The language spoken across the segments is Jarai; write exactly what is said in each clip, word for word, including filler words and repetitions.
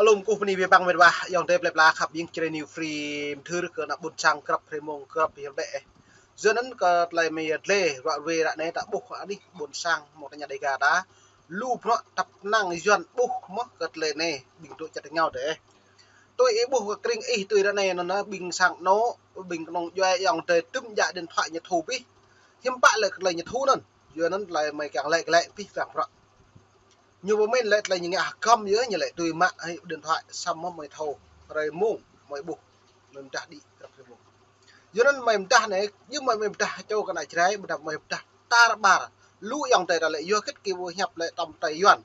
Alum kuh bơni bê băng mĕt wa, ayŏng adơi plơi pla khăp ƀing Jrai New Free mơthưr kơ ană ƀôn sang grăp hrơi mông grăp hiăp lĕ. Yua anŭn kơ tơlơi mơi dleh, ruă ruê ră anai ta ƀuh anih ƀôn sang mơ̆ng tơña Dega ta. Lu bruă tăp năng Yuan ƀuh mơ̆ kơ tơlơi anai ƀing dŏ čăt ngao tơ. Tui ih ƀuh kơ krĭng ih tui ră anai anŭn ƀing sang anŏ, ƀing kơnung djuai ayŏng adơi tŭm djă điện thoại ñu thu pih. Hiư̆m pă lĕ kơ tơlơi ñu thu anŭn. Yua anŭn tơlơi mơi kiăng lĕ glaĭ pih păng bruă. Ñu pơmĭn lĕ tơlơi ñu ngă hơgŏm yơh, ñu lĕ tui mă hĭ điện thoại samơ̆ mơi thâo hrơi mông mơi ƀuh, mơi mơdah đĭ grăp hrơi mông. Yua anŭn mơi mơdah anai, yua mơi mơi mơdah čô kơ ană Jrai, mơdah mơi mơdah tar ƀar. Lu ayŏng adơi ta lĕ yua kơ kơ ƀu hiăp lĕ tơm tơlơi Yuan.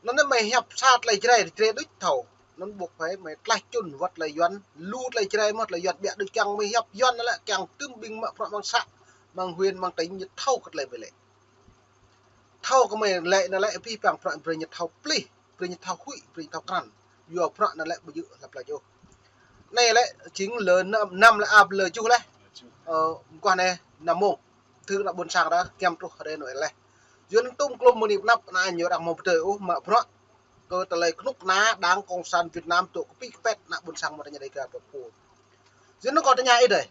Anŭn mơi hiăp sa tơlơi Jrai, Jrai đôč thâo. Anŭn ƀuh phải mơi tlaih čun wơ̆t tơlơi Yuan, lu tơlơi Jrai mơ̆ tơlơi Yuan ƀiă đôč kiăng mơi hiăp Yuan lĕ kiăng tŭm ƀing mă bruă mơ̆ng să, mơ̆ng huyện, mơ̆ng tỉnh ñu thâo kơ tơlơi mơi lĕ. Thâo kơ mơi lĕ anai lĕ pih păng bruă brơi ñu thâo plih, brơi ñu thâo huĭ, brơi ñu thâo krăn. Yua bruă anai lĕ ƀu djơ̆ lăp lač ôh. Anai lĕ jing lơ năm, năm lĕ ăp lơ tơjuh leh. Ơ, mơguah anai năm mông. Thư ană ƀôn sang ta kiăm truh hrơi Noel leh. Yua anŭn tŭm klum mơni pơnăp ană ñu arăng mơ̆ pơdơi ôh mă bruă kơ tơlơi kơnuk kơna Đảng Cộng sản Việt Nam dŏ kơpĭ kơpĕt ană ƀôn sang mơ̆ng tơña Dega pơpŭ. Yua anŭn kâo tơña ih dơi.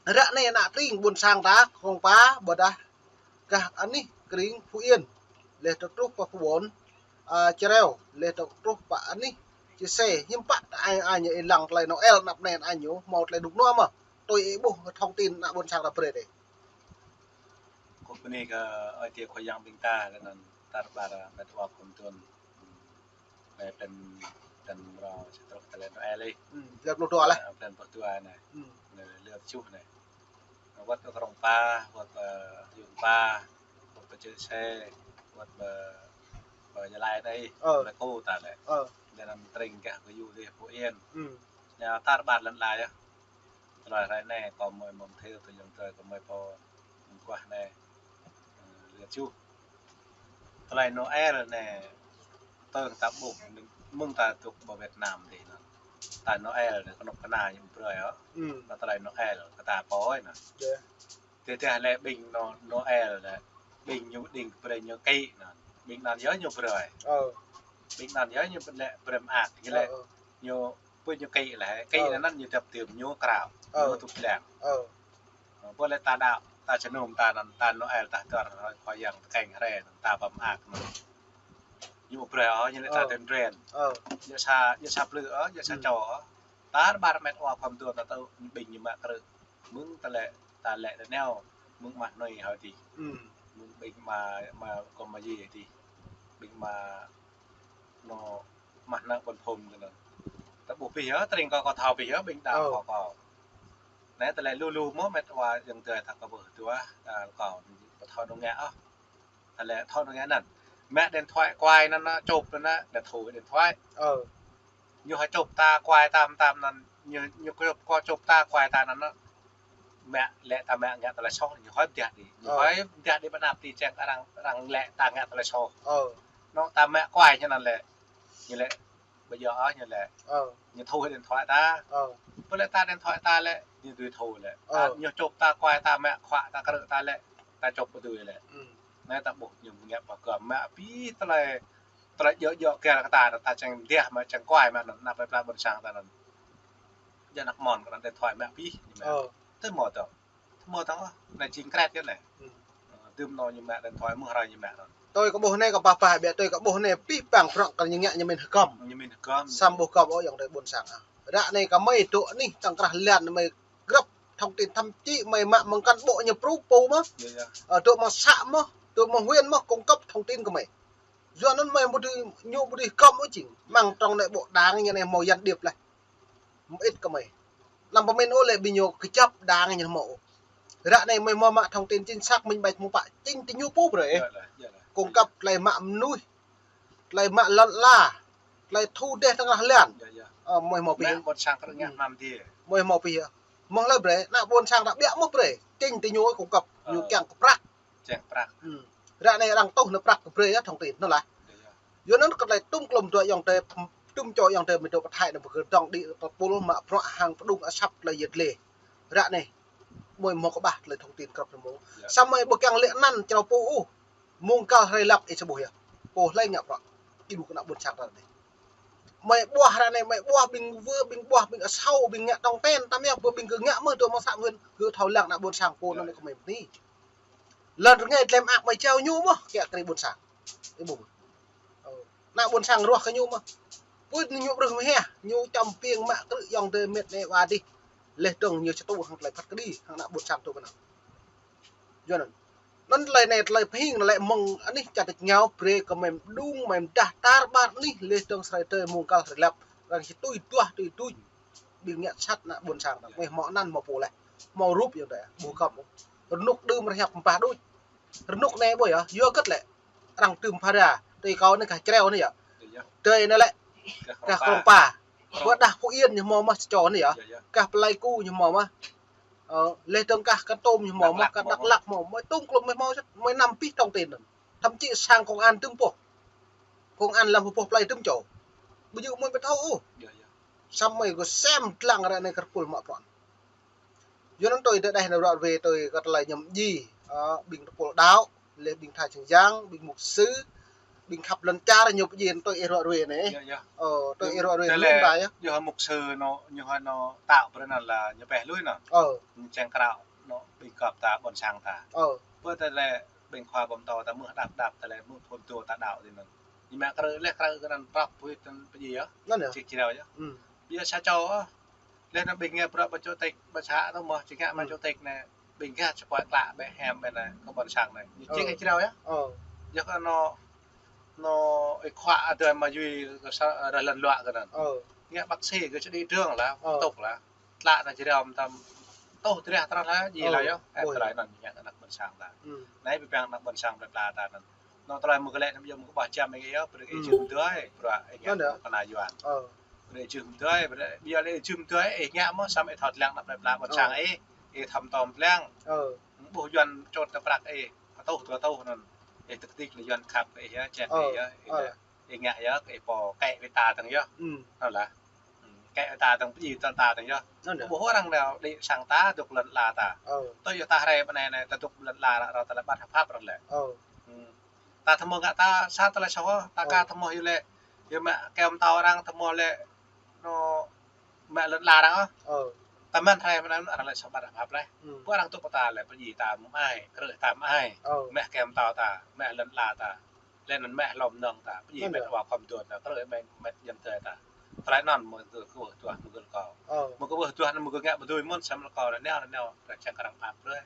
Ră anai ană tring ƀôn sang ta Krông Pa ƀôdah gah anih krĭng Phú Yên, leh truh truh pơ Phú Bôn, a, Čreo, leh truh truh pơ anih Čư̆ Sê, hiư̆m pă ai, ai ñu ih lăng tơlơi Noel anăp anai ai ñu hmâo tơlơi đŭk nua mơ̆. Tui ih ƀuh thông tin ană ƀôn sang ta brơi dih. Kuh bơni kơ Ơi Adai Khua Yang ƀing ta, kơ anŭn tar ƀar mĕt wa khŏm tuan. Anai blan, blan mrâo sa truh tơlơi Noel ih. Hmm, blan pluh dua leh. Ơ, blan pluh dua anai. Hmm. Anai, lơ tơjuh anai. Wơ̆t kơ Krông Pa, wơ̆t kơ Yuan Pa, wơ̆t kơ Čư̆ Sê, wơ̆t kơ, kơ Gia Lai anai, ơ, Pleiku ta lĕ. Ơ. Lĕ anŭn tring gah kơ yu dih Phú Yên. Hmm. Ñu tar ƀar lŏn ala yơh. Tơlơi hrơi anai kâo mơi mơ̆ng thil tui ayŏng adơi kâo mơi pô mơguah anai. Ơ, lơ tơjuh. Tơlơi Noel anai, tơl ta ƀuh, mơ̆ng ta dŏ pơ Việt Nam dih anŭn. Ta Noel anai, kơnuk kơna ñu brơi ôh. Hmm. Ta tơlơi Noel, kơ ta pô anŭn. Yơh. Tơdah lĕ ƀing Nô-, Noel lĕ, ƀing ñu đing brơi ñu kĭ anŭn. Ƀing anŭn yơh ñu brơi. Ơ. Ƀing anŭn yơh ñu lĕ brơi mơak, ñu lĕ, ơ, ơ, ñu pơ ñu kĭ lĕ, kĭ, ơ, anŭn ñu dăp tơm ñu krao, ơ, ñu tŭk lăng. Ơ. Ơ, pơ lĕ ta đaŏ, ta jơnum ta anŭn, ta Noel ta hơdơr Khua Yang tơkeng hrơi anŭn, ta pơm mơak anŭn. Ñu brơi ôh, ñu lĕ ta, ơ, tơ̆n ren. Ơ. Ñu sa, ñu sa plư ôh, ñu sa, hmm, čô ôh. Tar ƀar mĕt wa khŏm tuan ta tŭ ƀing ñu mă krư̆. Mơ̆ng ta lĕ, ta lĕ ta nao, mơ̆ng mah noi hơ dih. Hmm. Mơ̆ng ƀing mă, mă kơ mă yê dih. Ƀing mă nô mah nao ƀôn phŭn kơ anŭn. Ta ƀuh pih yơh, tring kâo kâo thâo pih yơh, ƀing đaŏ, ơ, kâo kâo. Anai tơlơi lu lu mơ̆ mĕt wa ayŏng adơi ta kơ ƀuh dua, ta kâo kâo thâo nô ngă ôh. Tơlơi thâo nô ngă anŭn. Mă điện thoại kuai anŭn, anŭn, čŭp anŭn, anŭn, ta thu điện thoại. Ơ. Ñu hă čŭp ta kuai tam tam anŭn, ñu, ñu čŭp kơ čŭp ta kuai ta anŭn, anŭn. Mă lĕ ta mă ngă tơlơi soh, ñu hơi mơdah đĭ. Ñu, ơ, hơi mơdah đĭ ƀơi anăp ti čang arăng, arăng lĕ ta ngă tơlơi soh. Ơ. Anŭn ta mă kuai ñu anŭn lĕ. Ñu lĕ ƀơi yơh, ơ, ñu lĕ. Ơ. Ñu thu điện thoại ta. Ơ. Pơ lĕ ta điện thoại ta lĕ, ñu dưi thu lĕ. Ơ. Ta, ñu čŭp ta kuai ta mă khuă ta krư̆ ta lĕ, ta čŭp ƀu dưi lĕ. Hmm. Anai ta ƀuh ñu ngă pơkŏm mă pih tơlơi, tơlơi djơ̆ djơ̆ kơ ta, ta čang mơdah mă čang kuai mă anŭn, anăp plơi pla ƀôn sang ta anŭn. Djơ̆ anăp mơ̆n kơ anŭn điện thoại mă pih, ñu mă. Ơ. Tơ mơ̆ tơ. Tơ mơ̆ tơ, anai jing kret yơh anai. Hmm. Ơ, tơm anŭn ñu mă điện thoại mơ̆ng hrơi ñu mă anŭn. Tui kâo ƀuh anai kâo pah pah biă tui kâo ƀuh anai pih păng bruă kơ ñu ngă ñu mĭn hơgŏm. Ñu mĭn hơgŏm. Samơ̆ ƀu hơgŏm ôh ayŏng adơi ƀôn sang ah. Ră anai kơ mơi dŏ anih tơ̆ng krah lăn mơi grăp thông tin thậm chí mơi mă mơ̆ng cán bộ ñu pru pô mơ̆. Yơh, yơh. Ơ, dŏ mơ̆ng să mơ̆, dŏ mơ̆ng huyện mơ̆ cung cấp thông tin kơ mơi. Yua anŭn mơi ƀu dưi, ñu ƀu dưi hơgŏm ôh jing. Mơ̆ng trong anai bộ đảng ñu anai hmâo gián điệp leh. Mơit kơ mơi. Anăm pơmĭn ôh lĕ ƀing ñu kơjăp đảng ñu hmâo ôh. Ră anai mơi hmâo mă thông tin chính xác minh bạch mơ̆ng pă jing tơ ñu pô brơi. Yơh lah, yơh lah. Cung cấp tơlơi mă mơnuih, tơlơi mă lŏn ala, tơlơi thu dêh tơngah lăn. Yơh, yơh. Ơ, mơi hmâo pih. Mă ƀôn sang krư̆ ngă, hmm, mă mơ̆n dih. Mơi hmâo pih yơh. Mơ̆ng hlơi brơi, ană ƀôn sang ta ƀiă mơ̆ brơi. Jing tơ ñu ôh cung cấp, ñu, ơ, kiăng kơ prăk. Čang prăk. Hmm. Ră anai arăng tuh anai prăk kơ brơi yơh thông tin anŭn lah. Yơh, yơh. Yua anŭn kơ tơlơi tŭm klum dua ayŏng adơi, tŭm čô ayŏng adơi mơi dŏ pơ Thái anai pơkơdơ̆ng đĭ pơpul mă bruă hăng pơđŭng asăp tơlơi yơh lĕ. Ră anai mơi hmâo kơƀah tơlơi thông tin krăp anai mơ̆. Yơh. Samơ̆ ƀu kiăng lĕ anăn črâo pô ôh. Mơ̆ng kơ hrơi lăp ih sa ƀuh yơh. Pô hlơi ngă bruă. Ih ƀuh kơ ană ƀôn sang ta anai. Mơi ƀuah ră anai, mơi ƀuah ƀing wơ, ƀing ƀuah, ƀing asâo, ƀing ngă tong ten, tăm yơh, ƀing gơ̆ ngă mơ̆ dŏ mơ̆ng sang win, gơ̆ thâo lăng ană ƀôn sang pô anŭn kơ mơi bơni. Lŏn rơngai tlem ak mơi jao ñu mơ̆, kiăng kơ ƀôn sang. Ih ƀuh. Ơ. Ană ƀôn sang ruah kơ ñu mơ̆. Pui ñu brưh mơ̆ hă, ñu čăm piêng mă krư̆ yŏng tơ met ne wa dih. Leh dong ñu čơtu hăng tơlơi phat kơđi, hăng ană ƀôn sang tŭ kơnang. Yua anŭn. Anŭn tơlơi anai tơlơi pơhing anŭn lĕ mơ̆ng anih čar tač rơngiao brơi kơ mơi mơđung mơi mơdah tar ƀar anih leh dong srơi tơi mông kal srơi lăp. Arăng či tui duah tui duñ. Ƀing ngă sat ană ƀôn sang ta. Mơi hmâo anăn hmâo pô leh. Hmâo rup yơh ta. Ƀu kăm. Rơnŭk đưm rơhiăp mpah đuč. Rơnŭk anai ƀuh yơh. Yua hơget lĕ. Arăng tơm phara. Tui kâo anai gah Jrao anai yơh. Tui anai lĕ. Gah Krông Pa. Ƀudah Phú Yên ñu hmâo mơ̆ čô anai yơh. Gah Pleiku ñu hmâo mơ̆. Ơ, leh dong gah Kon Tum ñu hmâo mơ̆, gah Dak Lak hmâo mơ̆, tŭng klum mơi hmâo, mơi năm pih tong ten. Thậm chí sang công an tŭm pô. Công an lăm pô plơi tŭm čô. Ƀu djơ̆ mơi ƀu thâo ôh. Samơ̆ mơi gơ̆ sem lăng ră anai kơ tơpul mă pron. Yua anŭn tui tơdeh anai ră ruai tui kơ tơlơi ñăm ji, ơ, ƀing tơpul đaŏ, leh ƀing tha čang yang, ƀing mục sư, ƀing khăp lŏn čar ñu pơjing tui ih ră ruai anai. Ơ, tui ih ră ruai anai yơh. Yua mục sư anŭn, ñu hă anŭn tao brơi anŭn lĕ ñu pĕ lui anŭn. Ơ. Ñu čang krao anŭn ƀing gơ̆p ta ƀôn sang ta. Ơ. Pơ tơlơi ƀing khua ƀăm tâo ta mơ̆ đăp đăp tơlơi mơ̆ phun tơ ta đaŏ tui anŭn. Ñu mă krư̆ leh krư̆ kơ anŭn prăp pui tơlơi pơjing yơh. Anŭn yơh. Či Jrao yơh. Ƀiă sa čô. Leh anŭn ƀing ngă prăp ƀă čô tĕk ƀă sa tơ mơ̆ či ngă mă čô tĕk anai. Ƀing gah čơpă klă ƀĕ hem ƀĕ anai kơ ƀôn sang anai. Ñu či Jrao yơh. Yua kơ anŭn, anŭn ih khua adơi mă yui kơ sa rơlăn luă kơ anŭn. Ngă bác sĩ kơ čơđi dơ̆ng lah, tŭk lah. Tlă anai Jrao mơtam tŭ triah trah lah, ji lah yơh. Em tơlơi anŭn ngă ană ƀôn sang ta. Anai ƀing ană ƀôn sang plơi pla ta anŭn. Anŭn tơlơi mơ̆ kơ lĕ anăm yơh mơ̆ kơ ƀah jam ih yơh, brơi ih jưh mơdơi, brơi ih ngă kơna Yuan. Brơi ih jưh mơdơi, brơi ƀiă lĕ ih jưh mơdơi, ih ngă mơ̆ samơ̆ ih thâo lăng anăp plơi pla ƀôn sang ih, ih thâo mơtô lăng. Ƀuh Yuan čŏt tơ prăk ih, atuh dua atuh anŭn. Ih tơkơdik lĕ Yuan khăp kơ ih yơh, čang kơ ih yơh, ih lĕ. Ih ngă yơh, kơ ih pô kĕ wĭt ta dơ̆ng yơh. Anŭn lah. Kĕ wĭt ta dơ̆ng, pơjing ta dơ̆ng yơh. Ƀuh arăng nao đĭ sang ta, dŏ lŏn ala ta. Tui yơh ta hrơi ƀơi anai anai, ta dŏ lŏn ala ră ră ta lĕ ƀăt hăp hăp arăng lĕ. Ta tơmơ̆ ngă ta sa tơlơi soh, ta ka tơmơ̆ yua lĕ. Yua mă kơm tâo arăng tơmơ̆ lĕ, anŭn mă lŏn ala arăng ôh. Ta mơ̆n hrơi mơ̆n arăng lĕ soh ƀăt hăp hăp leh. Pơ arăng tŭ pơ ta lĕ pơjing ta mơ̆ ai, krư̆ ta mơ̆ ai. Mă kơm tâo ta, mă lŏn ala ta. Leh anŭn mă hlŏm nong ta, pơjing met wa khŏm dŏ ta, krư̆ met, met jăm tơi ta. Tơlơi anŭn mơ̆ gơ̆ kwưh duah mơ̆ gơ̆ lăi kâo. Mơ̆ kwưh duah anŭn mơ̆ gơ̆ ngă ƀu dưi mơ̆n, samơ̆ lăi kâo anai nao, anai nao, čang kơ arăng pap brơi.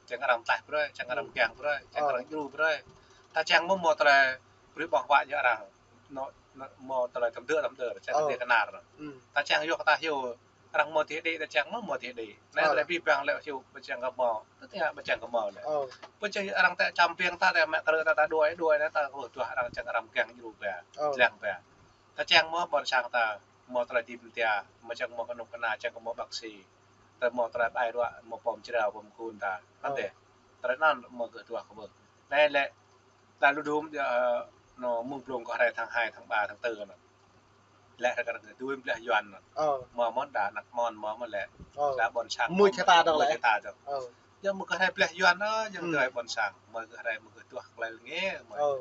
Čang kơ arăng tlaih brơi, čang kơ arăng kiăng brơi, čang kơ arăng djru brơi. Ta čang mơ̆ mơ̆ tơlơi brơi ƀơ̆ng huă yơh arăng. Anŭn, anŭn mơ̆ tơlơi tơm dơ̆ tơm dơ̆, čang kơ tơlơi kơnar. Ta čang yua kơ ta hyu, arăng mơ̆ tih đĭ, ta čang mơ̆ mơ̆ tih đĭ. Anai tơlơi pih păng lĕ hyu ƀu čang kơ mơ̆, tơtih ƀu čang kơ mơ̆ lĕ. Ƀu čang arăng tĕ čăm piêng ta tĕ mă krư̆ ta ta đuaĭ, đuaĭ anai ta kwưh duah arăng čang arăng kiăng djru ba, lăng ba. Ta čang mơ̆ ƀôn sang ta, mơ̆ tơlơi dip mơtia, mơ̆ čang mơ̆ kơnuk kơna, čang kơ mơ̆ bác sĩ. Ta mơ̆ tơlơi ƀai ruă, mơ̆ pom Jrao, pom Kun ta. Anŭn tĕ. Tơlơi anŭn mơ̆ gơ̆ duah kơ mơ̆. Anai lĕ, ta lu dum, ơ, anŭn mơ̆ng blung kơ hrơi tháng hai, tháng ba, tháng tư anŭn. Lĕ hrơi kơ arăng kơ tui blah Yuan anŭn. Mơ̆ mơ̆n đa anăk mơ̆n, mơ̆ mơ̆n lĕ. Đa ƀôn sang, mơ̆ mơ̆n lĕ, mơ̆ čơta dong lĕ. Yua mơ̆ kơ hrơi blah Yuan anŭn, yua mơ̆ kơ ƀôn sang. Mơ̆ kơ hrơi mơ̆ gơ̆ duah tơlơi lĕ ngă, mơ̆.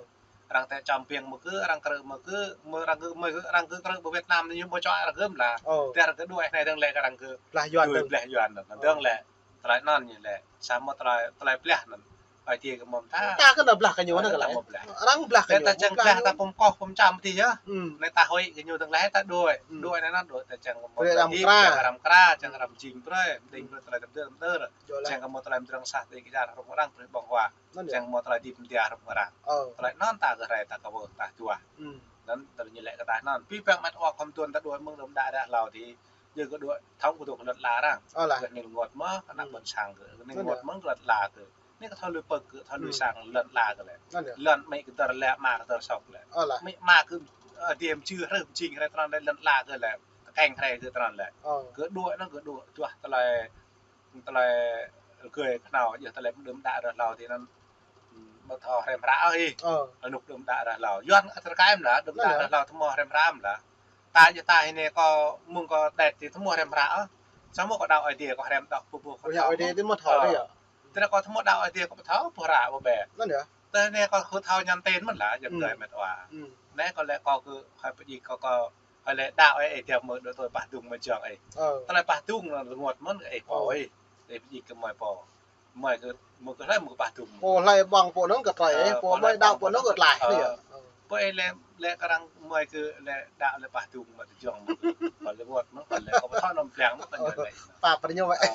Arăng tĕ čăm piêng mơ̆ gơ̆, arăng krư̆ mơ̆ gơ̆, mơ̆ arăng gơ̆, arăng gơ̆ krư̆ ƀu Việt Nam ñu ƀu čuă arăng gơ̆ mơ̆ lah. Tĕ arăng gơ̆ đuaĭ anai dong lĕ kơ arăng gơ̆. Blah Yuan dong. Blah Yuan dong lĕ. Tơlơi anŭn ñu lĕ, samơ̆ tơlơi, tơlơi blah anŭn. Ai tiê kơ mơ̆ ta. Ta kơ anŭn blah kơ ñu anŭn kơ lĕ. Arăng blah kơ ñu. Ta čang blah ta pơm koh, pơm čăm tih yơh. Anai ta hơi kơ ñu dong lĕ ta đuaĭ. Đuaĭ anai anŭn đuaĭ ta čang kơ mơ̆ arăng kra, čang arăng jing brơi, ding brơi tơlơi tơm dơ̆ tơm dơ̆. Čang kơ mơ̆ tơlơi mơdrŏng sah tih kơ čar arăng brơi brơi ƀơ̆ng huă. Čang kơ mơ̆ tơlơi dip mơtia arăng brơi. Tơlơi anŭn ta kơ hrơi ta kơ ƀuh ta duah. Anŭn tơlơi ñu lĕ kơ ta anŭn. Pih păng met wa khŏm tuan ta đuaĭ mơ̆ng đưm đă ră hlâo tih. Yua kơ đuaĭ thâo kơ dŏ lŏn ala arăng. Ơ lah. Kơ anai rơngot mơ̆, kơ anăk ƀôn sang kơ. Kơ anai rơngot mơ̆ kơ lŏn ala kơ. Anai kơ thâo lui pơk kơ, thâo lui sang lŏn ala kơ lĕ. Lŏn amĭ kơdơr lĕ, ama kơdơr sŏk lĕ. Ơ lah. Amĭ ama kơ, ơ, diem čư hrơi pơjing hrơi tơnăn lĕ, lŏn ala kơ lĕ. Tơkeng hrơi kơ tơnăn lĕ. Kơ đuaĭ anŭn kơ đuaĭ duah tơlơi, tơlơi rơgơi kơhnâo, yua tơlơi đưm đă ră hlâo tih anŭn. Ƀu thâo hrăm hră ôh hĭ. Rơnŭk đưm đă ră hlâo. Yuan ăt rơkai mơ̆n lah, đưm đă ră hlâo tơmơ̆ hrăm hră mơ̆n lah. Ta yua ta hĭ anai kâo mơ̆ng kâo tĕt tih tơmơ̆ hrăm hră ôh. Samơ̆ kâo đaŏ Ơi Adai kâo hrăm đŏk ƀu ƀu kâo thâo. Ơi Adai tih mơ̆ thâo yơh. Tơdah kâo tơmơ̆ đaŏ Ơi Adai kâo ƀu thâo ƀu hră ƀu ƀĕ. Anŭn yơh. Tơdah anai kâo hơ̆ thâo ñăn ten mơ̆n lah, yơh tơlơi met wa. Anai kâo lĕ kâo kơ hơi pơjing kâo kâo Hơi lĕ đaŏ ơi, ơi, tiap mơ̆ đô tôi pah dŭng mơ̆ jong ơi. Tơlơi pah dŭng anŭn rơngot mơ̆n ơi pô ơi. Ơi pơjing kơ mơi pô. Mơi kơ, mơi kơ hlơi mơi kơ pah dŭng. Pô hlơi ƀơ̆ng pô anŭn kơ tơlơi ơi, pô mơi đaŏ pô anŭn kơ tơlơi. Pô ơi lĕ, lĕ kơ arăng mơi kơ lĕ đaŏ lĕ pah dŭng mơ̆ tơjŏng mơ̆ kơ. Pô lĕ rơngot mơ̆n, pô lĕ kơ pơthâo anăm pleng mơ̆n kơ lĕ. Pap rơngot ơi.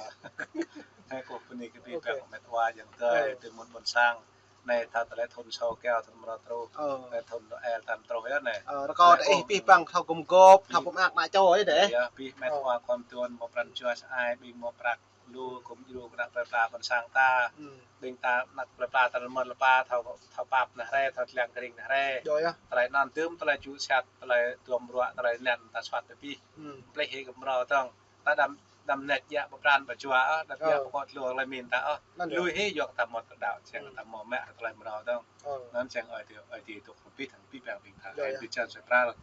Hơi kơ bơni kơ abih bang met wa ayŏng adơi, tơ mơ̆n ƀôn sang. Anai thâo tơlơi thŭn sô keo thŭn mrâo truh. Anai thŭn Noel tam truh yơh anai. Rơkâo tơ ih abih bang thâo gum gôp, thâo pơmơak ană čô ih dêh. Yơh, abih met wa khŏm tuan mơ̆ pran jua sơai, ƀing mơ̆ prăk lu gum djru kơ ană plơi pla ƀôn sang ta. Ƀing ta ană plơi pla ta lơmơ̆ lơpa thâo, thâo pap ană hrơi, thâo tlang kring ană hrơi. Tơlơi anŭn tơm, tơlơi ču sat, tơlơi duăm ruă, tơlơi anŭn ta suat tơ abih. Plih hĭ gum mrâo tơ̆ng. Ta đăm, đăm nĕt djă pơpran pơjua ôh, đăm djă pơkŏ tơlơi min ta ôh. Lui hĭ yua kơ ta mơ̆ tơdăo, čang ta mơ̆ mă tơlơi mrâo tơ̆ng. Anŭn čang ơi ti, ơi ti tŭk pơpih, tơpih pang ƀing ta. Ơi ti čang sơpral.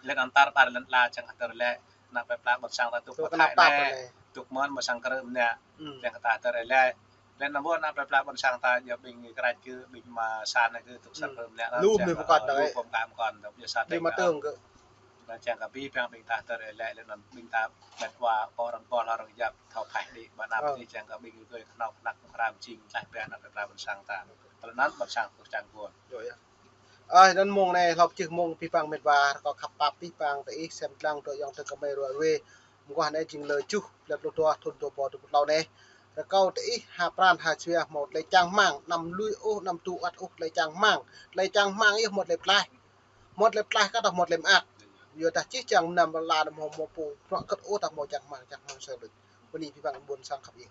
Lĕ anŭn tar ƀar lŏn ala čang hơdơr lĕ, ană plơi pla ƀôn sang ta tŭk pơthai lĕ, tŭk mơ̆n mơ̆ sang krư̆ mơnă. Čang ta hơdơr lĕ. Lĕ anŭn ƀu ană plơi pla ƀôn sang ta yua ƀing krač kơ ƀing mơ̆ sang kơ tŭk sang krư̆ mơnă. Lu čang mơ̆ kơ, lu pơm kăm kơ, tơm yua sa tơ̆ng kơ. Anŭn čang kơ abih bang ƀing ta hơdơr lĕ, lĕ anŭn ƀing ta met wa pô răm pô hla răm yap thâo phaih đĭ, ƀă anăp ti čang kơ ƀing tui kơnuk kơna kơ kram jing tlaih ƀiă ană plơi pla ƀôn sang ta. Tơlơi anŭn ƀôn sang kơ čang kuôn. Ơi, anŭn mông anai hlâo pơčeh mông abih bang met wa, rơkâo khăp pap abih bang tơ ih sem lăng tơ ayŏng adơi gơmơi ruai ruai. Mơguah anai jing lơ juh, blan pluh dua, thŭn dua rơbâo dua pluh klâo anai. Rơkâo tơ ih ha pran ha jua hmâo tơlơi čang rơmang, anăm lui ôh, anăm tŭ ăt ôh tơlơi čang rơmang. Tơlơi čang rơmang yơh hmâo tơlơi pơklaih. Hmâo tơlơi pơklaih kơ ta hmâo tơlơi mơak. Yua dah čih čang mơnam lŏn ala anŭn hmâo, hmâo pô bruă kơt ôh ta hmâo čang rơmang, čang rơmang sơlơi. Bơni abih bang ƀôn sang khăp ih.